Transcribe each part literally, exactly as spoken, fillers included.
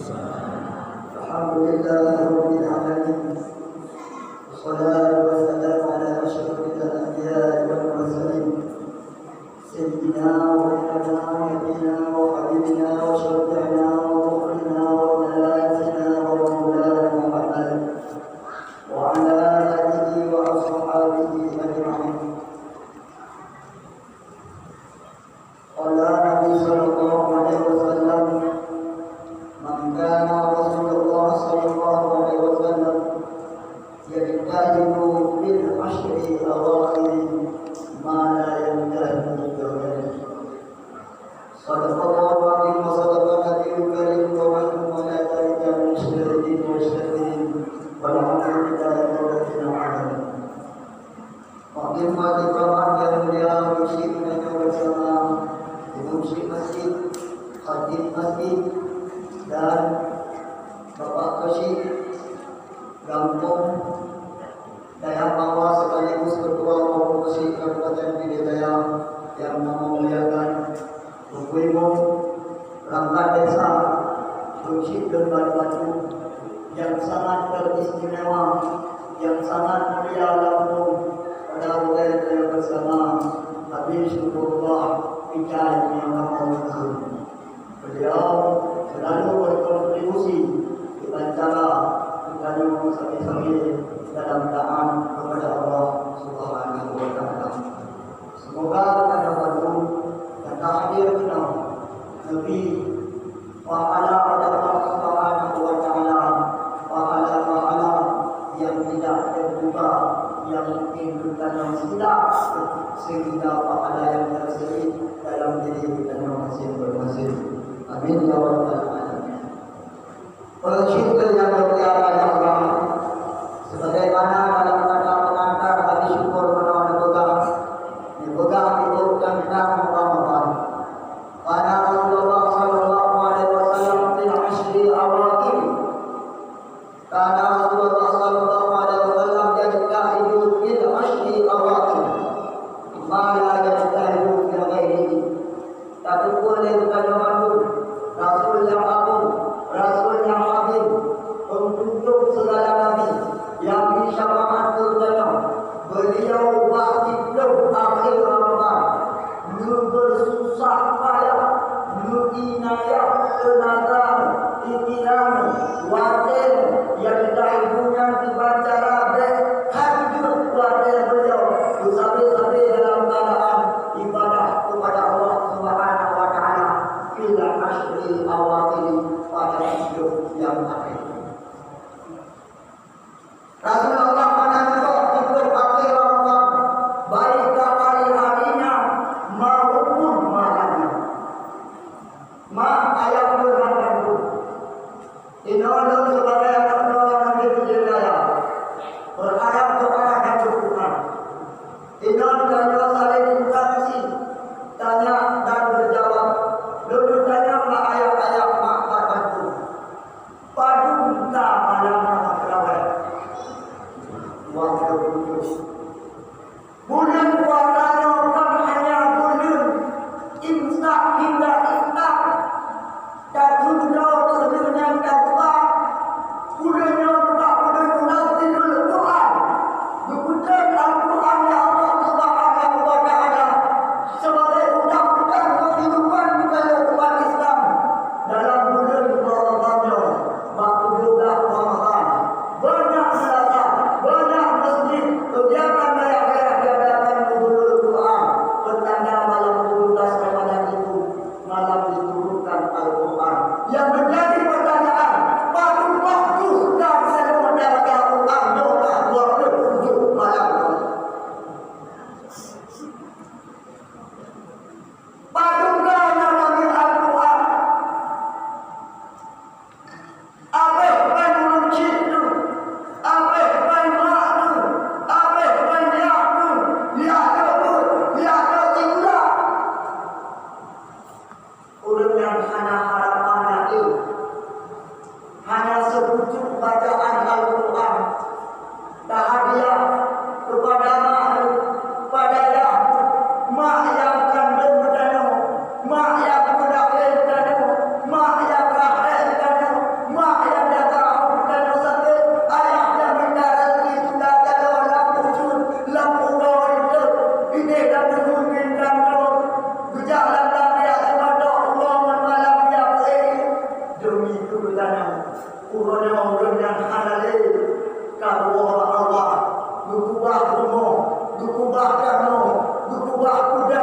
الحمد لله رب العالمين. والصلاة والسلام على أشرف الأنبياء والمرسلين. سيدنا ومولانا ونبينا وحبيبنا وشفيعنا وذخرنا وملاذنا ومولانا محمد وعلى آله وأصحابه أجمعين. قال النبي صلى الله عليه وسلم: من كان رسول الله صلى الله عليه وسلم يجتهد في العشر الأواخر ما لا يجتهد في غيره. صدق الله العظيم وصدق النبي الكريم ونحن على ذلك من الشاهدين والشاكرين والحمد لله رب العالمين. Mungkin majlis jamaah yang mulia, Imam Syik dan bersama Imam Syik Masjid, Khatib Masjid, dan Bapak Khatib Gampông Dayah Pawa sekaligus Ketua Forum Masjid Kabupaten Pidie Jaya yang nama muliakan, Ibu-ibu, perangkat desa, Beucit dan Batu Batu, yang sangat teristimewa, yang sangat mulia lampung pada ulée bersama Habib Syukurullah Picai yang nama langsung. Beliau selalu berkontribusi dengan cara geutanyoe sabe-sabe dalam taat kepada Allah Subhanahu wa Taala. Semoga geutanyoe bandum nyang ka hadir keunoe neubri pahala pada Allah Subhanahu wa Taala, pahala-pahala yang tidak terduga, yang mungkin geutanyoe silap, sehingga pahala yang tersembunyi dalam diri geutanyoe masing-masing. Amin ya rabbal alamin. Para syukur yang bermulia pada Allah, sebagaimana dalam kata pengantar Habib Syukur meunan neupeugah, neupeugah ibu tentang muka-muka. Kana Rasulullah sallallahu alaihi wasallam fil ashri awakhir. Kana Rasulullah sallallahu alaihi wasallam yajtahidu fil ashri awakhir ma la yajtahidu fil ghairihi. Tateupeue lé geutanyoe mandum, Rasul nyang agong, Rasul nyang agung, peutunjuk segala nabi nyang bri syafaat keu geutanyoe. Beliau bak siplôh akhé Ramadhan neubeususah payah, neuinayah teunaga, pikiran, watée, nyang teuh ibu nyan dibaca rabe hán jeuet watée beliau beusabe-sabe dalam keuadaan ibadah kepada Allah Subhanahu wa Taala fil ashri awakhir, pada siplôh nyang akhé. Rasulullah meunan juga ikôt akhé Ramadan, baik ka hari-hari nyan maupun malam nyan. Mak ayah pun hana pun. Inoe lôn sebagai aneuk droe nyang di Pidie Jaya, berharap doa dan dukungan. Inoe tanyoe saling interaksi, tanya dan berjawab. Lôn tanya bak ayah-ayah, mak bak bapak. Padum ka malam nyoe teurawéh? Dua puluh tujuh. Buleuen puasa nyoe kon hanya buleuen imsak hingga iftar. Tathon droe keuh nyang tabuka. Buleuen nyoe juga buleuen Rabiul Quran. Geupeutron Al-Quran lé Allah Subhanahu wa Taala sebagai undang-undang kehidupan geutanyoe umat Islam dalam buleuen Ramadan nyoe. Bak tujoh blaih Ramadan, banyak madrasah, banyak masjid, kegiatan banyak-banyak diadakan meunurut Quran, pertanda malam tujuh belas Ramadan itu malam diturunkan Al-Quran. Yang menjadi pertanyaan, padum waktu ka geutanyoe baca Quran nyoe ka dua puluh tujoh malam? Padum ka na lagée Al-Quran? Abéh ban ureuëng cit tu, abéh ban mak tu, abéh ban yak tu, yak deuh buet, yak deuh sikula. Ureuëng nyang hana harapan na éh, Uroe nyoe ureueng nyang hana lé ka geuwoe bak Allah, geukeubah rumoh, geukeubah kanoe, geukeubah keudè,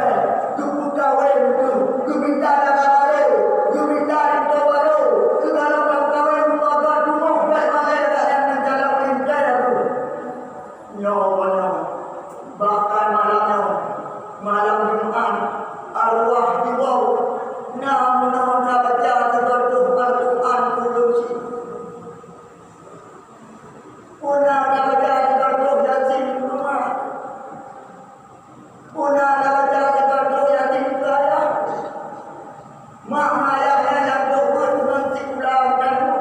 geupeukawen keu, geumita dara barô, geumita linto barô, keu galak kawén keuluwarga tumoh bèk malèe bak nyang meujalan lintèe. Nyoe uroe nyoe, bahkan malam nyoe, malam Jumat, arwah jiwoe, na meunoe na baca sigoe troh Al-Qur'an keu ureueng chik. Peue na tabaca sigoe troh Yasin keu mak? Peue na tabaca sigoe troh Yasin keu ayah? Mak ngon ayah nyan nyang peubuet ngon sikula geutanyoe.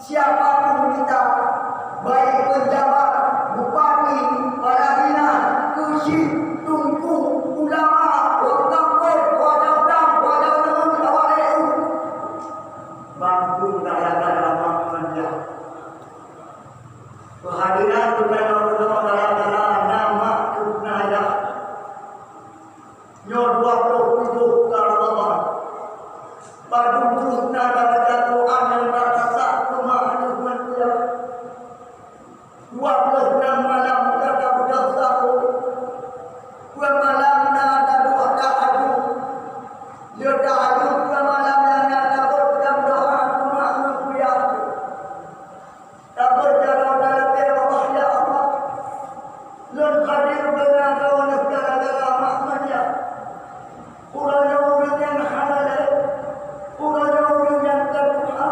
Siapa pun kita, baik pejabat, bupati, para dinas, keuchik, teungku, ulama, ureueng kampung, ureueng dagang, ureueng dagang, awak N U, bandum gara-gara mak ngon ayah. Keuhadiran geutanyoe keunoe gara-gara na mak teuh na ayah. Nyoe dua ploh tujoh ka Ramadan. Padum troh na tabaca Quran nyang ka tasak keu mak teuh ngon ayah. Dua ploh nam malam ka tabeudôh sahô. Dua malam na taduek tahajud. Lheueh tahajud dua malam nyan na tabeuet lam doa keu mak ngon keu yah. Tabeuet jaroe talakée, "Ya Allah, ya Allah, lôn hadir keunoe keu gara-gara mak ngon yah. Uroe nyoe ureueng nyang hana lé, uroe nyoe ureueng nyang ka tuha.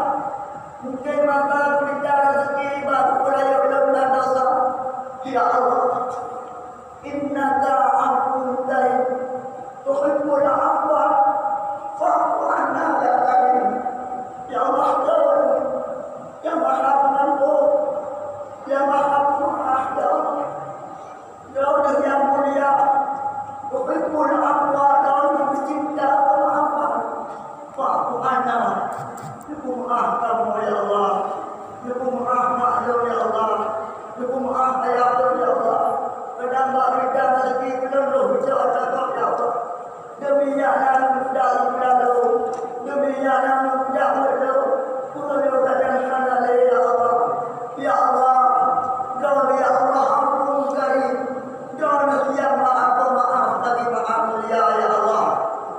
Mungken mata gurita raseuki bak peurayeuk lôn na desya. Ya Allah, innaka afuwwun karim, tuhibbul afwa fa'fu anna ya karim." Ya Allah, Droeneuh nyang Maha Pengampun, nyang Maha Peumaaf, ya Allah. Droeneuh nyang mulia, tuhibbul afwa, Droeneuh peucinta keumaafan. Fa'fu anna, neupeumeu'ah kamoe, ya Allah. Neupeumeu'ah mak lôn, ya Allah. Neupeumeu'ah ayah lôn, ya Allah. Kadang bak mita raseuki keu lôn, lôn beucok ata gob, ya Allah. Demi nyan na meudak sikula lôn, demi nyan na meudak buet lôn, peue lôn kadang hana lé, ya Allah. Ya Allah, Droeneuh, ya Allah, Afuwwun Karim. Droeneuh nyang Maha Peumaaf lagi Maha Mulia, ya Allah.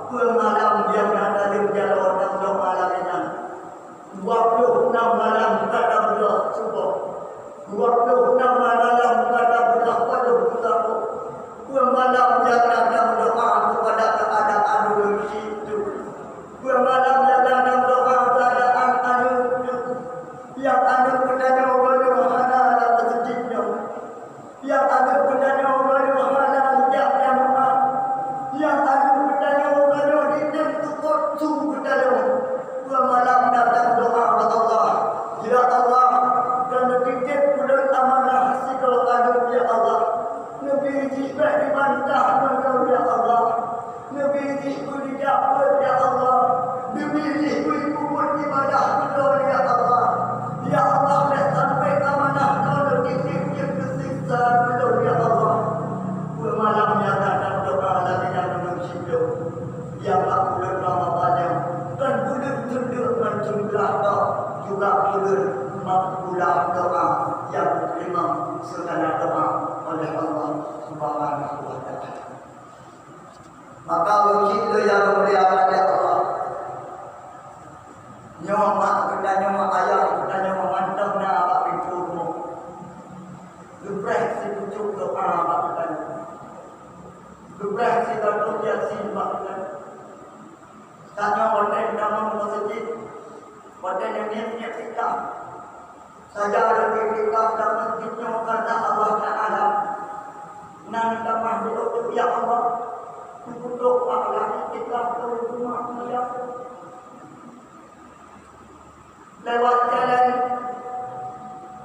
Peue malam nyang na laleueng jaroe lam doa lagée nyan. Dua ploh nam malam ka tabeudôh suboh. Dua ploh nam malam ka tabeudôh padub peusaboh. Peue malam nyang na tameudoa keupada keuadaan ureueng chik teuh. Peue malam nyang na tameudoa keuadaan aneuk teuh. Nyang aneuk geutanyoe uroe nyoe hana lam meuseujid nyoe. Nyang aneuk geutanyoe uroe nyoe hana jak nyang mak. Nyang aneuk geutanyoe uroe nyoe jitem seupôt su geutanyoe. Dua malam datang doa bak Allah, "Ya Allah, keuneuk titép ulôn amanah sidroe aneuk, ya Allah. Neubi jih bèk jibantah ngon lôn, ya Allah. Neubi jih beu jijak beuet, ya Allah. Neubi jih beu jipeubuet ibadah keu lôn, ya Allah. Ya Allah, bèk sampai amanah droeneuh titép jeuet keu siksa keu lôn, ya Allah." Dua malam nyang datang doa lagée nyan ureueng chik teuh. Nyang bak buleuen Ramadan nyoe kon buleuen teundeuk ngon teunggah gob, juga buleuen makbulah doa, nyang geuteurimong seugala doa oleh Allah Subhanahu wa Taala. Maka ureueng chik lôn nyang dimuliakan lé Allah, nyoe mak geutanyoe, ayah geutanyoe mantong na bak pintoe rumoh. Geupreh sipucok doa bak geutanyoe. Geupreh sibagoe Yasin bak geutanyoe. Tanyoe watèe tamong meuseujid, watèe neuniet-niet iktikaf. Saja lôn iktikaf lam meuseujid nyoe karena Allah Taala. Nan tamah di otot, "Ya Allah, kupeutôh pahala iktikaf lôn di rumoh mulia." Lewat jalan,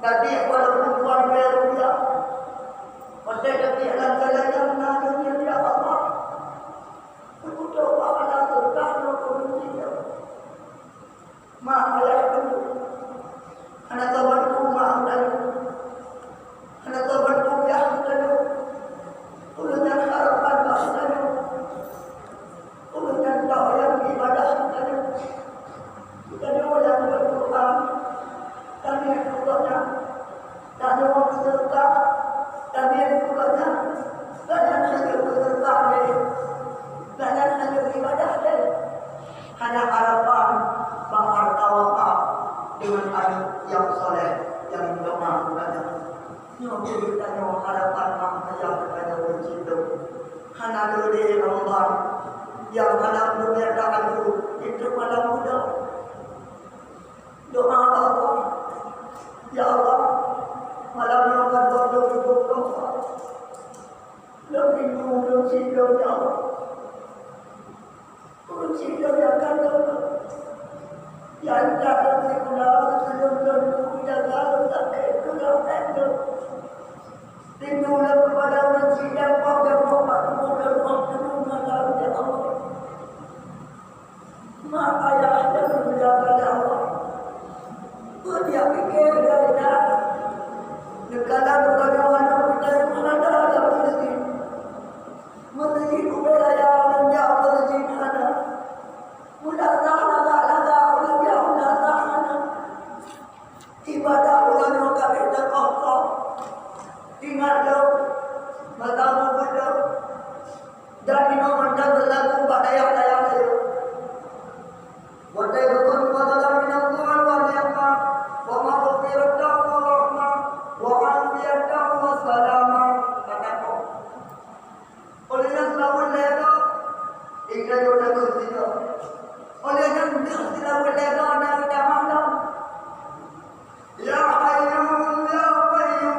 tapi walaupun dua ribèe rupiah, watèe tapi lam jalan nyang na dunia, "Ya Allah, kupeutôh pahala sedekah lôn di rumoh mulia." Mak ayah teuh hana tabantu mak geutanyoe, hana tabantu yah geutanyoe. Ulôn nyan harapan bak geutanyoe. Ulôn nyan tawayang ibadah geutanyoe. Geutanyoe nyang buet Sedekah, dan dia juga nyan, dan nyan hanya bersedekah deh, dan nyan hanya beribadah deh. Hana harapan bak harta wakaf dengan aneuk nyang saleh nyang doa kepada. Nyoe geutanyoe harapan mak ayah geutanyoe ureueng cit lom. Hana lé Allah nyang hana meunurunkan aju itu malam muda. Doa bak Allah, "Ya Allah, malam nyoe ka dua ploh ribèe dosa. Lôn rindu lôn sidroe, ya Allah. Ureueng sidroe nyang ka lôn, nyang ka lôn sikula, lôn, lôn, lôn jaga, lôn sakét, lôn sakét lôn. Rindu lôn keupada ureueng sidroe nyang poh jamoe bak tuboh lôn, poh tuboh malam, ya Allah." Mak ayah nyang dimuliakan lé Allah, peue dia pikée dari nyan? Neukalon geutanyoe aneuk geutanyoe hana lam meuseujid. Meuseujid ubé raya ureueng jak meuseujid hana. Meulasah lagak-lagak ureueng jak meulasah hana. Ibadah uroe nyoe ka abéh teukoh-koh. Ingat lom, masa mubuet lom. Dan inoe mantong beulaku bak dayah-dayah laén. Watèe geukheun fadlan minallahi wa ni'mah, wa maghfiratan wa rahmah, wa afiyatan wa salamah, ka takoh. Óh lheueh nyan seulaweuet lhèe goe, ingat lôn takheun sigoe. Óh lheueh nyan deuh seulaweuet lhèe goe na geutamah lom. Ya Hayyu ya Qayyum,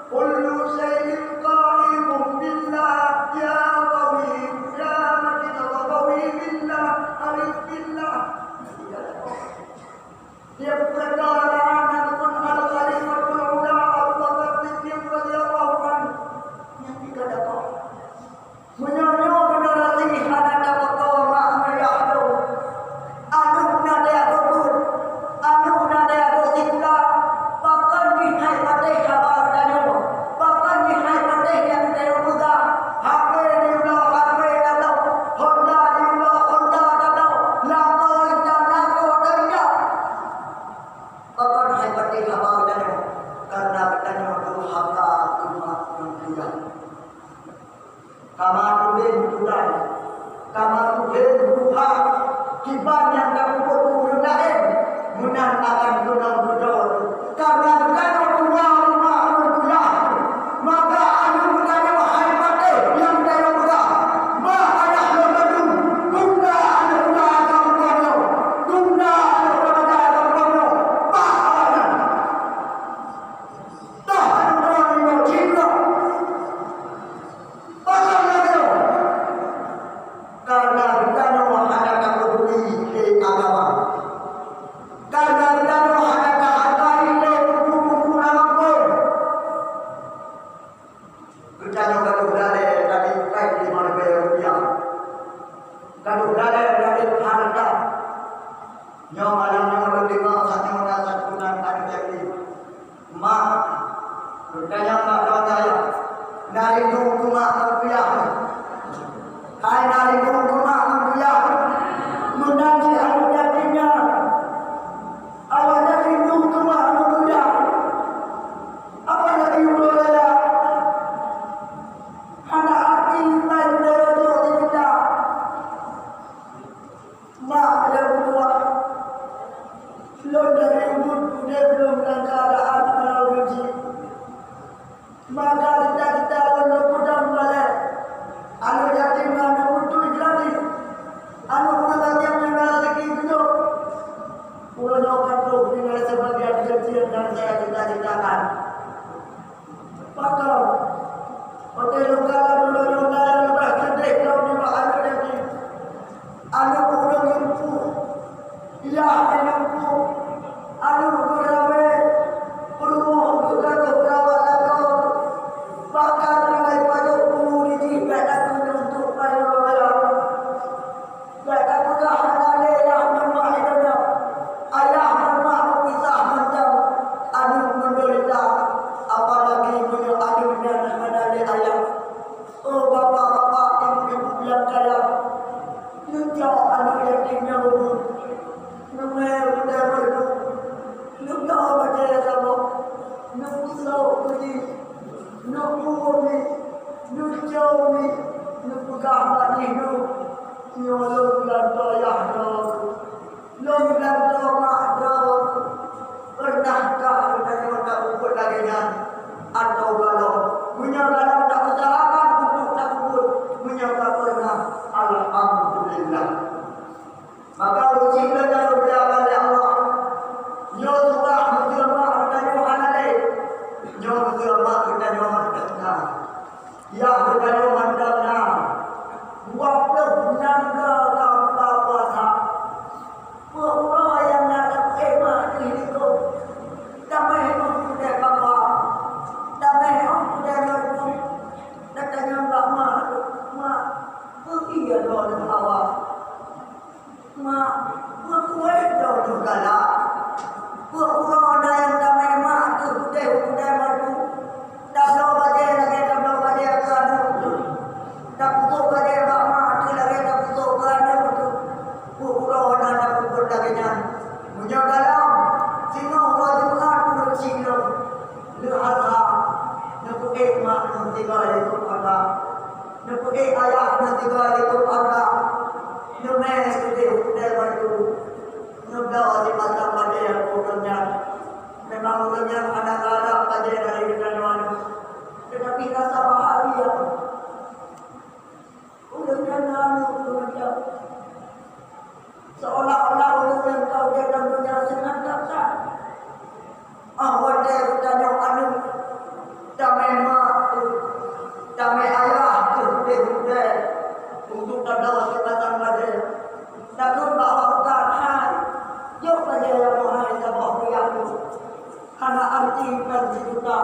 kullu syai'in qaimun billah, ya Qawiyyu ya Matin, ya Qawiyyu billah, Arif billah. Dia berkata, "Ana pun Al-Khalifatul Ula Abu Bakar Siddiq radhiyallahu anhu." Nyang dikatakan, meunyoe nyoe generasi hana tapeutô mak ayah lôn, aneuk na daya beubeuet, aneuk na daya sikula, pakon jih hai patéh haba geutanyoe, pakon jih hai patéh nyang geutanyoe peugah, H P diulo, H P diulo, Honda diulo, Honda diulo, lakoe dan lakoe teuinjak. Pakon hai patéh haba geutanyoe? Karena geutanyoe durhaka keu mak ngon keu yah. Kama tudeh tudan, kama tudeh tuha, kiban nyang tapeubuet keu ureueng laén, meunan akan keunong keudroe. Karena geutanyoe tuha keu mak ngon keu yah, maka aneuk geutanyoe hai patéh nyang geutanyoe peugah, "Mak ayah lôn bandum, tunda aneuk muda agam geutanyoe, tunda aneuk remaja agam geutanyoe, bah awaknyan." Toh aneuk droe nyoe jih droe. Pakon lagèe nyoe? Karena geutanyoe hana tapeudulikan agama. Karena geutanyoe hana tahargai lé buku-buku agama. Geutanyoe gadôh dalèe tadi pèng limong ribèe rupiah. Gadôh dalèe tadi hareuta. Nyoe malam nyoe lôn deungö saboh na satu nan aneuk yatim. Mak, lôn tanyong bak droeneuh, na rindu keu mak ngon keu yah? Hai na rindu keu mak ngon keu yah? Meunan cit aneuk yatim nyan. Awaknyan rindu keu mak ngon keu yah. Apalagi uroe raya. Hana até pai meudayah jok di kita. Mak nyang meutuah, lôn dari ubeut udeb lôn lam keuadaan meureuji. Maka cita-cita lôn lôn peudong balèe. Aneuk yatim nyan lôn beutôi gratis. Aneuk ureueng yatim nyang na raseuki geujok. Uroe nyoe ka trok tinggai sibagian keuciek nyang saya cita-citakan. Pakon? Watèe lôn kalon uroe nyoe na nyang leubeh keudeh lom nibak aneuk yatim. Aneuk ureueng lumpuh, yah lumpuh, aneuk geuramé, peurumoh geuh ka geurawat lakoe, bahkan hana jipajôh pungo di jih bèk takeuneuk untuk payah raya. Bèk tapeugah hana lé yah ngon mak di donya. Ayah ngon mak meupisah mantong, aneuk meudeurita, apalagi meunyoe aneuk nyan hana lé ayah. Oh bapak-bapak, ibu-ibu nyang kaya, neujok aneuk yatim nyan u beuet, neumè u keutai beuet, neutoe bajèe saboh. Neupeutrok keu jih, neupuwoe miet, neucok miet, neupeugah bak jih nyoe, "Nyoe lôn beulantoe yah droe, lôn beulantoe mak droe." Peureunahkah geutanyoe tapeubuet lagée nyan? Atawa galom? Meunyoe galom, tausahakan untuk tapeubuet. Meunyoe ka peureunah, alhamdulillah. Maka uji beulantoe nyang geupeugah lé Allah, nyoe surah meuseumak geutanyoe hana lé. Nyoe meuseumak geutanyoe mantong na. Yah geutanyoe mantong na. Dua ploh nyang ka buka puasa. Peue uroe nyang na tapeugah mak teuh likot. Damai óh kudée papa. Damai óh kudée meureukum. Tatanyong bak mak, "Mak, peue ie droeneuh awai?" "Mak, peue kuéh droeneuh galak? Peue uroe na nyang tamé mak teuh udeh u kudai madu? Tabloe bajée lagée tabloe bajée keu aneuk teuh. Tapeutrok bajée bak mak teuh lagée tapeutrok keu aneuk teuh. Peue uroe na tapeubuet lagée nyan?" Meunyoe galom, singoh uroe Jumat ulôn cit lom. Lheueh asai, neupeuék mak lôn tinggai likot agam. Neupeuék ayah lôn tinggai likot agam. Neumè keudeh u kudai madu. Neubloe sipasang bajée keu ureuëng nyan. Memang ureuëng nyan hana geuharab bajée dari geutanyoe, teutapi rasa bahagia. Ureuëng nyan na aneuk keumeucah. Seolah-olah ureuëng nyang ka udeb lam donya seunang that-that. Ah, watée geutanyoe aneuk, tamé mak teuh, tamé ayah teuh udeb udeh untuk tabloe sipasang bajée. Takheun bak awak geutanyoe, "Hai, jok bajée nyang meuhai saboh keu yah lôn." Hana arti ban sijuta,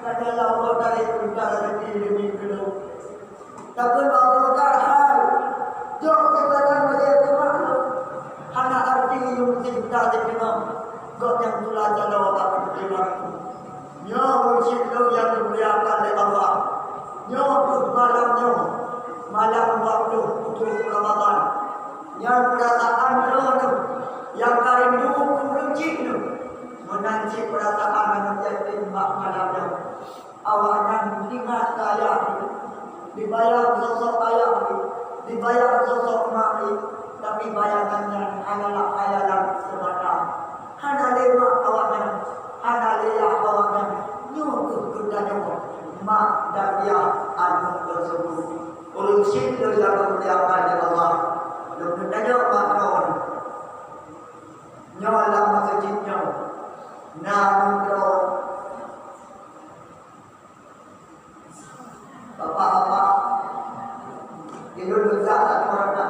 ka dalam lotari teuka rezeki demi keulôn. Takheun bak geutanyoe, "Hai, jok sipasang bajée keu mak lôn." Hana arti yuem sijuta sikeunong, gobnyan tula caloe bak keuteumé. Nyoe ureuëng syedara nyang dimuliakan lé Allah. Nyoe kheueh malam nyoe, malam dua ploh tujoh Ramadhan. Nyan peurasaan droeneuh nyang ka rindu keu ureuëng syedara. Meunan cit peurasaan aneuk yatim bak malam nyoe. Awaknyan ingat keu ayah jih, dibayang sosok ayah jih, dibayang sosok mak jih, tapi bayangan nyan hanyalah khayalan semata. Hana lé mak awaknyan, hana lé yah awaknyan. Nyoe kheueh geutanyoe, mak dan yah aneuk tersebut. Ureuëng syedara nyang dimuliakan lé Allah, lôn tanyong bak droeneuh, nyoe lam meuseujid nyoe na aneuk droe? Bapak-bapak, ilôn lôn jak that nyoe rata.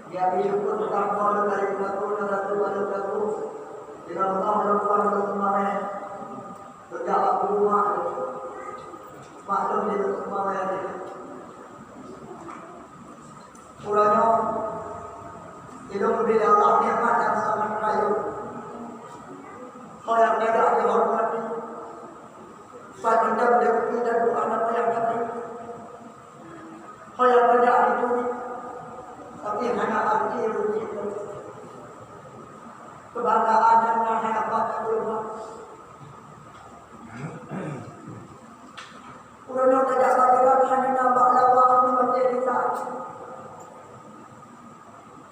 Di abi syukur teuka ngon lôn dari peulaku, na satu balok peulaku. Di rumoh lôn tuan lôn seumamé. Lôn jak bak guru mak lôn. Mak lôn di lôn seumamé. Uroe nyoe, ilôn geubri lé Allah nikmat nyang sangat rayeuk. Ho nyang tajak jihoreumat, pat mantong teupeue dan doa nyang tajak teupeue. Ho nyang tajak jituri, tapi hana arti rugi. Keubanggaan nyang na hana pat teupeue. Uroe nyoe tajak bak jalan hana na bak lawa, hana maté di saát.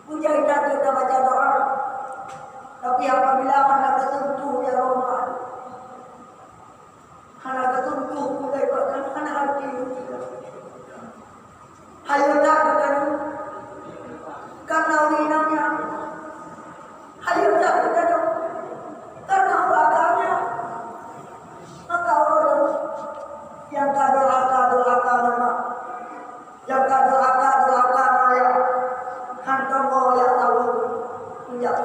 Peue jai that tabaca doa, tapi apabila hana teusentuh ya Rahman, hana teusentuh ulée gobnyan, hana arti. Hayeue that geutanyoe, karna ureueng inong nyan. Hayeue that geutanyoe, karna ureueng agam nyan. Maka ureueng nyang ka durhaka, durhaka ngon mak, nyang ka durhaka, durhaka ngon ayah, hantom ho jak saweue, jak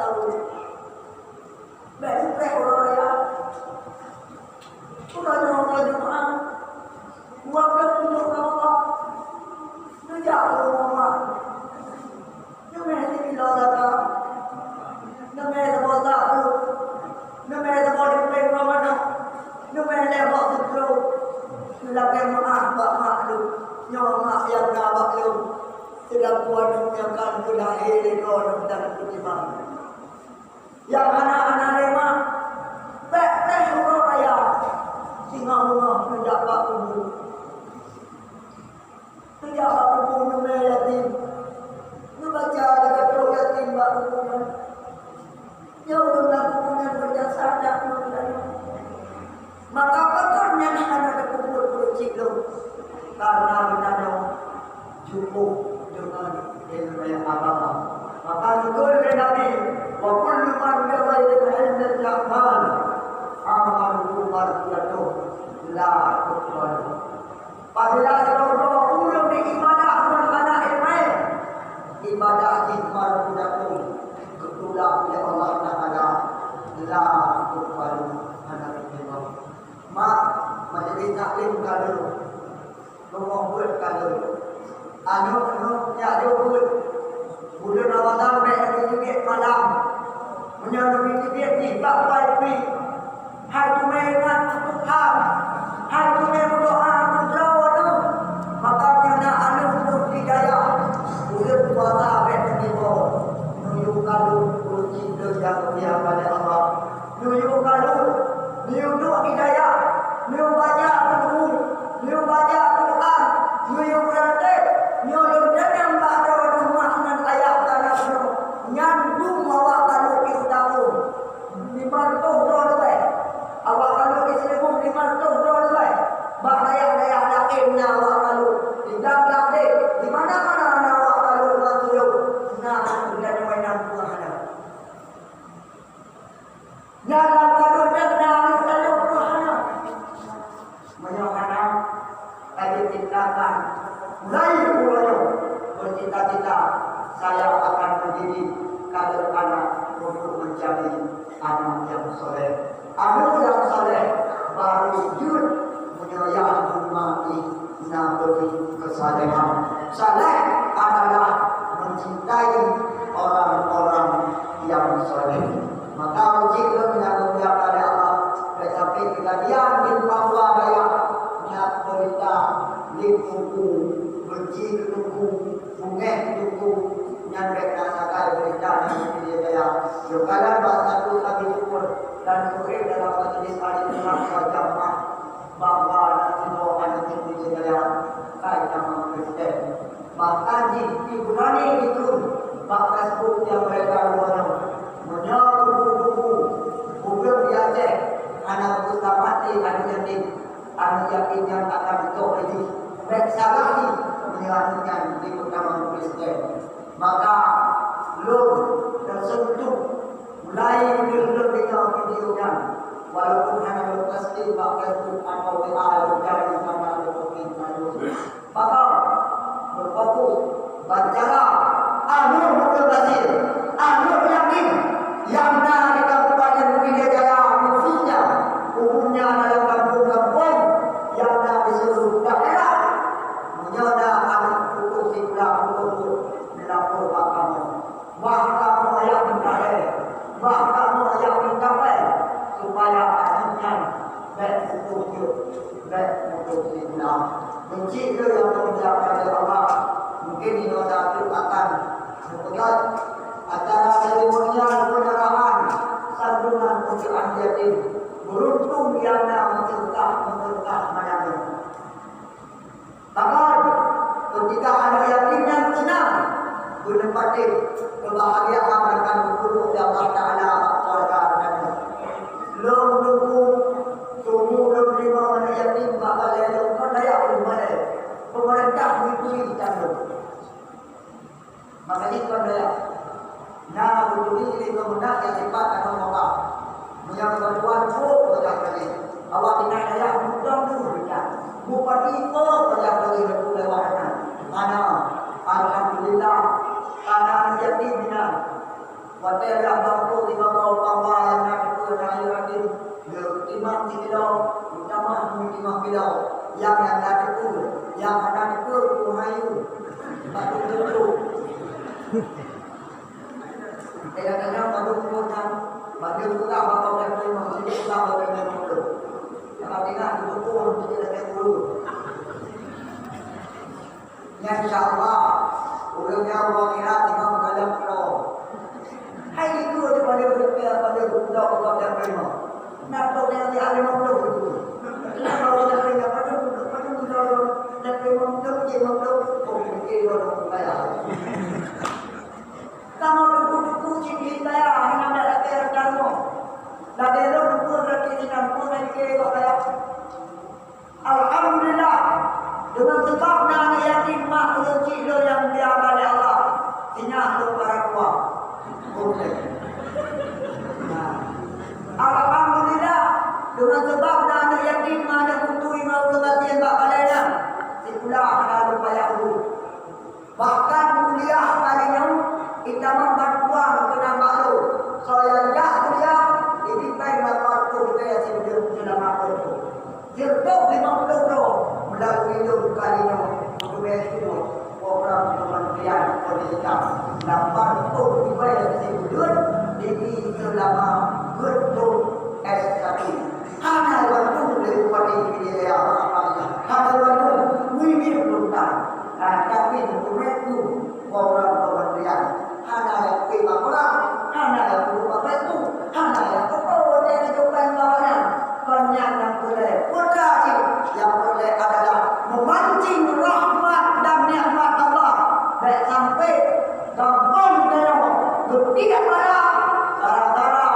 Mak, majelis taklim ka lheueh, rumoh beuet ka lheueh. Aneuk-aneuk jak jok beuet. Buleuen Ramadhan bèk neuteubiet malam. Meunyoe neuteubiet jih bak pai pih, hai teumé ingat keu Tuhan, hai teumé meudoa keu droeneuh. Maka meunyoe na aneuk-aneuk di dayah, buleuen puasa bèk neuteubiet. Neuyue kalon ureueng cit lôn nyang mulia bak Allah. Neuyue kalon, neuyue duek di dayah, neuyue baca buku, neuyue baca Quran, neuyue meuratéb, neuyue lôn deungon bak droeneuh mak ngon ayah tanoh nyoe, nyan dum awak kalon di Seudagung limong reutôh droe leubeh. Awak kalon di Seudagung limong reutôh droe leubeh. Bak dayah-dayah laén na awak kalon, di Blang Blang deh, di mana-mana na awak kalon, ureueng tulông na, ureueng tanyoe nyang peue hana. Nyan lam kalon nyan na aneuk-aneuk pun hana. Meunyoe hana, ka jiciptakan mulai uroe nyoe bercita-cita, saya akan mendidik kalon anak untuk menjadi anak yang soleh. Aneuk nyang soleh baru jeuet meunyoe yah teuma jih na beuet keusalehan. Saleh adalah mencintai orang-orang yang soleh. Maka uji lôn nyang mulia bak Allah, bèk sampai keujadian di Papua Raya, nyan peurintah lé teungku, benci keu teungku, beungéh teungku, nyan bèk na sagai peurintah nyang di Pidie Jaya. Yoh kalon bak satu kali syukur dan seuhé dalam majlis hari Jumat berjamaah. Bahwa na sidroe aneuk inong di Jaya kai tamong Kristen. Bahkan jih pi beurani jitreun bak Facebook nyang beredar uroe nyoe. Meunyoe teungku-teungku ureueng di Aceh hana geupeuseulamat lé aneuk yatim, aneuk yatim nyan akan jitôp lé jih. Bèk salah jih meunyoe aneuk nyan jipeutamong Kristen. Maka lôn teuseuntuh mulai lheueh lôn deungoe video nyan, walaupun hana lôn posting bak Facebook atawa W A lôn cari, hana lôn posting, maka berfokus bak cara aneuk muda gaséh, aneuk yatim nyang na di Kabupaten Pidie Jaya, khususnya umumnya dalam kampung-kampung nyang na di seluruh daerah. Meunyoe na aneuk putôh sikula, putôh neulapor bak kamoe. Bah kamoe jak meukawen, bah kamoe jak meukawen, supaya aneuk nyan bèk putôh jeuet, bèk putôh sikula. Meucit lôn nyang meulian lé Allah, mungkin inoe tateuk akan meupeugah acara seremonial penyerahan santunan untuk aneuk yatim. Beruntung nyang na meuteungkah-meuteungkah manyang nyoe. Bahkan, keutika aneuk yatim nyan seunang, beuneupatéh keubahgiaan akan geupeubuet lé Allah Taala bak keuluwarga geutanyoe. Lôn teungku, tumu lôn teurimong aneuk yatim bak balèe lôn, kon daya ulôn balèe. Peumeurintah neubri tanggong. Maka jih kon daya. Na geuturi lé keumeunang nyang sifat aneuk moto. Meunyoe bantuan trok bajah tadi, awak tinggai dayah mudong dulu beucah. Bupati ko bajah tadi leupah lewat nyan. Hana, alhamdulillah, ka na aneuk yatim inan. Watèe lheueh bangko di bangko pamba nyang na teupeue na aneuk yatim, lheueh timang sikilo, meutamah meutimang kilo. Nyang, nyang na teupeue, nyang hana teupeue, peue hayu. Batu tutup. Kadang-kadang baru pun kan, bagi buka bakal dan terima, bagi buka bakal dan terima. Dapat ingat, dukung, kita tak guru. Nyan insya Allah, ureueng nyang uroe akhirat imam galak keudroe. Hai itu ada pada berita, pada buka bakal dan terima. Nak tahu yang di alim Allah itu. Kenapa orang yang pada buka, pada buka dan terima, tak pergi, tak pergi, tak pergi. Kamoe teungku-teungku cit di kaya hana bèk lagèe rekan mo. Lagèe lôn teungku berarti inan pun lagèe kok kaya. Alhamdulillah, deungon seubab na aneuk yatim mak ulôn cit lôn nyang mulia bak Allah, sinyak lôn para tuha. Nah, alhamdulillah, deungon seubab na aneuk yatim mak aneuk putu imam ulôn gasien bak balèe nyan, sikula hana lôn payah urus. Bahkan kuliah kali nyoe, itamong bantuan keunan bak lôn. Soe nyang jak kuliah, ibi Lama beutôi S satu. Hana bantu lé bupati Pidie Jaya. Hana bantu, wini peuntar. Nah, tapi dokumen tu orang kementerian. Hana yang terima orang, hana yang berubah itu, hana yang betul dia kehidupan lawannya. Banyak yang boleh. Putra yang boleh adalah memancing rahmat dan nikmat Allah. Baik sampai gampang dia geutiek bala gara-gara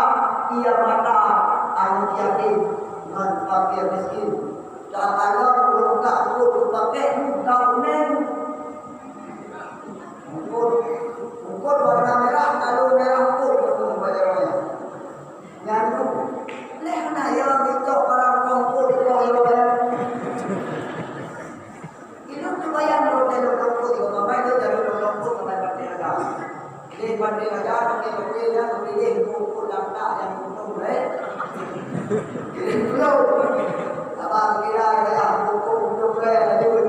ia mata aneuk yatim ngon fakir miskin. Takalon ureueng takot pakai muka kuning. Mungkot, mungkot warna merah, kalau merah mungkot, mungkot warna merah. Nyan tu. Leh na ya micok barang mungkot, mungkot warna merah. Itu kebayang kalau dia mungkot, kalau main dia jadi mungkot, kalau main pakai ada. Leh pakai ada, pakai pakai ya, pakai dia mungkot dalam tak yang untung, eh. Jadi dulu, abang kira ya, mungkot untung, eh, lanjut.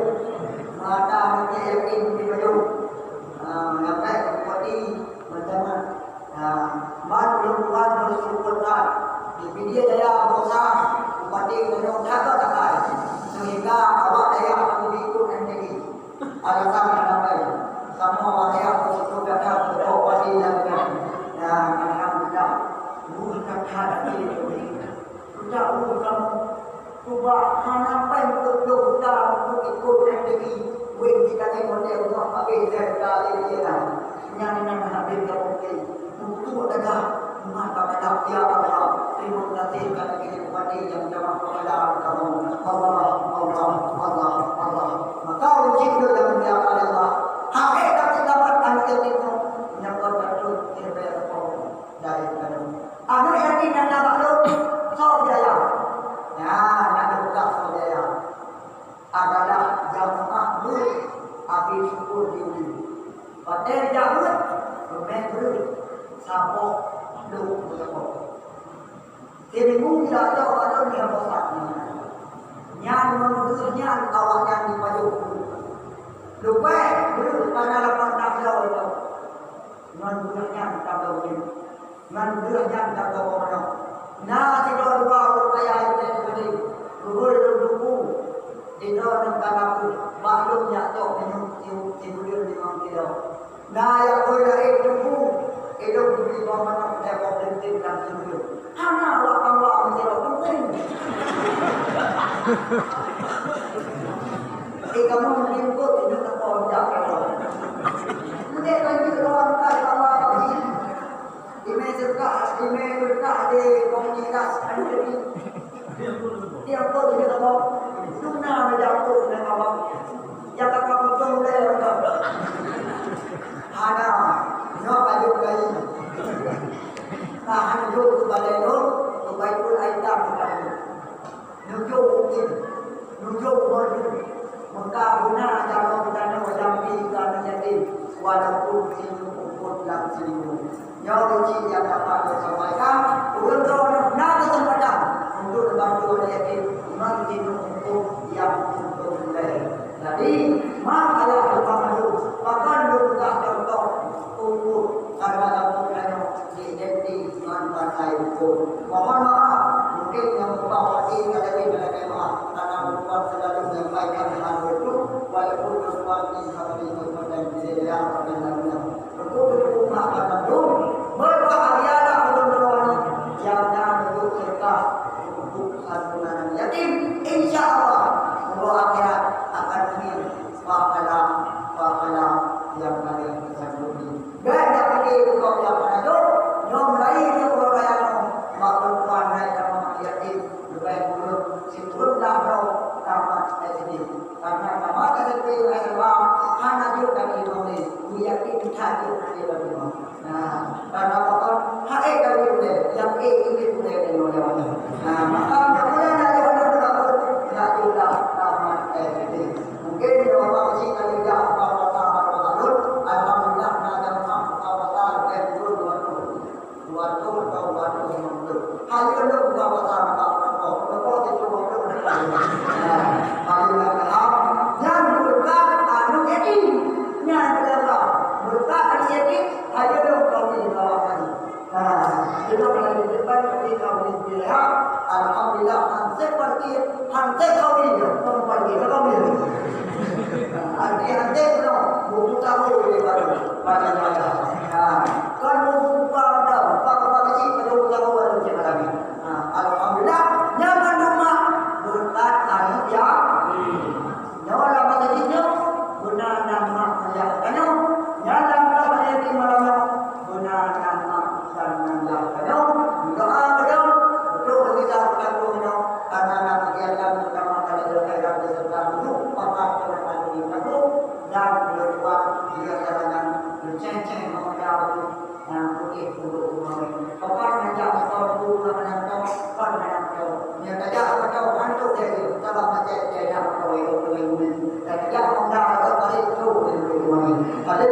Mata hati yakin di Bandung. Ah, nyampe bupati macam mana? Ah, man ulôn tuan bersyukur that. Di Pidie Jaya Bosa, bupati Bandung jaga takai. Sehingga awak dayah perlu ikut M T Q. Alasan kenapa? Sama awak dayah bersyukur datang ke bupati dan, dan alhamdulillah. Bukan hati. Sudah urus kamu. Cuba hana pai meukeubloe uta untuk ikot dan demi wéng geutanyoe model rumoh habéh dan ka lé iélan. Nyan nan habéh ka mungken. Untuk dada umat bakalak, ya Allah, terima kasih kerana kami bupati yang jamah pahala kamu. Allah, Allah, Allah, Allah. Maka uji dulu yang mulia Allah. Habéh tapi dapat anugerah itu. Nyapa patut terbayar kau dari kamu. Aneuk yatim nyang na bak lôn, soe biaya? Nyan, na teupeugah soe biaya. Adalah jamaah beuet, habéh syukur di ujeuen. Watèe jak beuet, leumèh beuet, saboh lôn meusaboh. Simeunggu bila cok bak lôn lhèe boh sak nyan. Nyan ngon beuet nyan awaknyan jipajoh beuet. Leubèh beuet hana lapan blah bloe lom. Ngon beuet nyan tabloe jeuet. Ngon beuet nyan tabloe keumeunong. Na sidroe dua ureueng kaya Yahudi, geuhôi lôn teungku, sidroe ngon ka na beuet, bak lôn jak cok minyeuk si, sibuleuen limong kilo. Na nyang hôi laén teungku, ilôn geubri boh manok lhèe boh teuntèe lam sibuleuen. Hana awak kawa meusidroe teungku. Eh, kamoe meulimpot, inong kamoe jak kamoe. Meudeh lanjut lawan kai kawa kami. Imé seuka, imé seuka di komunitas Andri. Dia pun dia kau. Tuna meja tu dengan awak. Ya kata betul le. Hana, nyoe baju kain. Tahan dulu tu balai tu, tu baikul aitam tu. Nujôk mungkin, nujôk merdu, meuka guna jaroe tanoh jambi keu aneuk yatim, walaupun sineuk eungkôt lam sineuk. Nyoe cit nyang dapat lôn sampaikan, ulôn droeneuh na keuseumpatan untuk neubantu aneuk yatim ngon sineuk eungkôt nyang untung gulèe. Jadi, mak ayah teupeumalu, pakon lôn peugah cuntoh, eungkôt, karena kamoe tanyoe Identik ngon bantai huköm. Mohon maaf, mungkin nyang beupah hati ka lagèe-lagèe maaf, karena bukan selalu menyampaikan hal itu, walaupun tuan-tuan bisa beri komentar di dalam komentar. Teungku-teungku mak bandum, berbahagialah ulôn droe nyang na meunyoe sedekah untuk santunan yatim. Insya Allah, uroe akhirat akan hadir pahala-pahala nyang paleng tersanggup. Bèk tapike bukon nyang hana jok, nyoe mulai nyoe uroe raya nyoe, mak perempuan naik kama yatim, leubeh kureueng sikureueng blaih droe tamat S D. Karena tamat S D, S M A, hana jok lagi nyoe lé, yatim that jok lagi nyoe. Nah, karena apa? Hai kami udah, yang eh ini udah yang udah. Nah, maka udah dari mana tu aku, ya udah tamat S D. Mungkin kalau masih kali dah apa-apa alhamdulillah, ada apa-apa dan dua puluh, dua puluh atau dua puluh lima puluh. Hanya ada buka pasar apa-apa, apa-apa itu dua puluh. Nah, hanya yang berkat anu yatim, yang berkat berkat yatim, hanya ada kami bawa tadi. Nah, itu Hanté kawin, perempuan dia kawin. Nah, arti hanté tu, buku tahu dia baru baca-baca. Nah, kan buku pada, pada kecil pada buku tahu baru cek lagi. Nah, alhamdulillah, nyaman rumah berkat anak yang nyawa lama tadi nyo guna nama ayah tanyoh. Nyaman lama tadi malam nyo guna nama dan nanda tanyoh. Doa beliau betul kita berkandung nyo karena anak kegiatan pertama kali berkaitan dengan guru pakai dengan kandung dan kedua dia jangan berceng-ceng mengenal. Nyang putéh puluh uroe. Kapan ngajak motor tu ka meunan tong, kon meunan tong. Nyang tajak motor hantu jadi, kalau macet jadi motor itu pengayunan. Dan tajak honda atau balik tu di rumah. Ada